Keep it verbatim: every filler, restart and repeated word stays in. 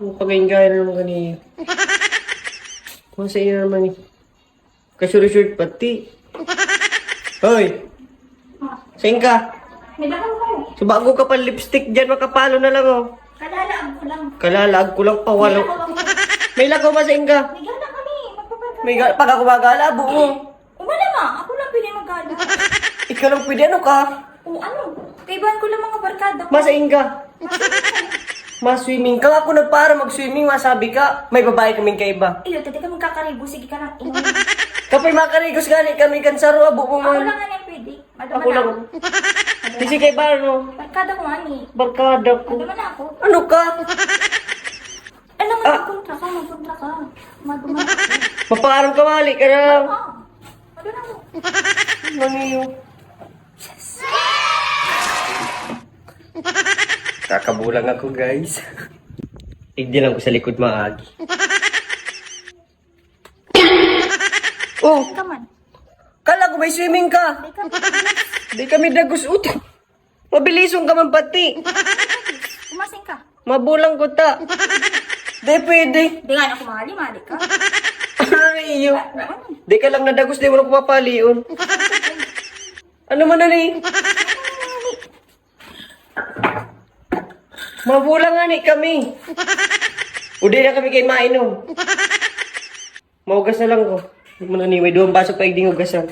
Ang pagayon-gayon na naman kani. Kung sa iyo naman eh. Kasuri-suri pati. Hoy! Saan ka? May dahon ko. Sa bago ka pa lipstick dyan, makapalo na lang oh. Kalalaag ko lang. Kalalaag ko lang pa walo. Ako lang. May lakaw ba saan ka? May gana kami. Magpaparka. May ga- pag ako magala, buo. Umala ma. Ako lang pwede magkala. Ikaw lang pwede, ano ka? O ano? Kaibahan ko lang mga barkada ko. Masain ka? Maswimming ka. Ako nagpara mag-swimming, masabi ka, may babae kaming kaiba. Ilo, tati ka magkakarigo. Sige ka lang. Inom. Kapay makarigos gani kami kan saro, abo mo Ako man. Lang nga pwede. Maduma Ako lang. Kasi kay Barno, Barkada ko nga ni. barkada ko. Maduma na ako. Ano ka? Alam mo, magkontra ka, magkontra ka. Maduma na ako. Mapaarong ka, mali ka na. Ah, maduma na ako. Maniyo. Kakabulang ako, guys. Igdi lang ko sa likod maagi. Oh, Ka man. Kala ko may swimming ka. Di ka Di kami dagos ut. Mabilisong ka man pati. Umasing ka. Mabulang ko ta. Di pwede. Di nga ako mali, mali ka. Ano na iyo? Di ka lang nadagos, di mo na ko papalion. Ano man na ni? Mabulang nga ni kami. O di na kami kay mainom. Maugas na lang ko. Di mo na ni, may duwang baso pa igding ugasan.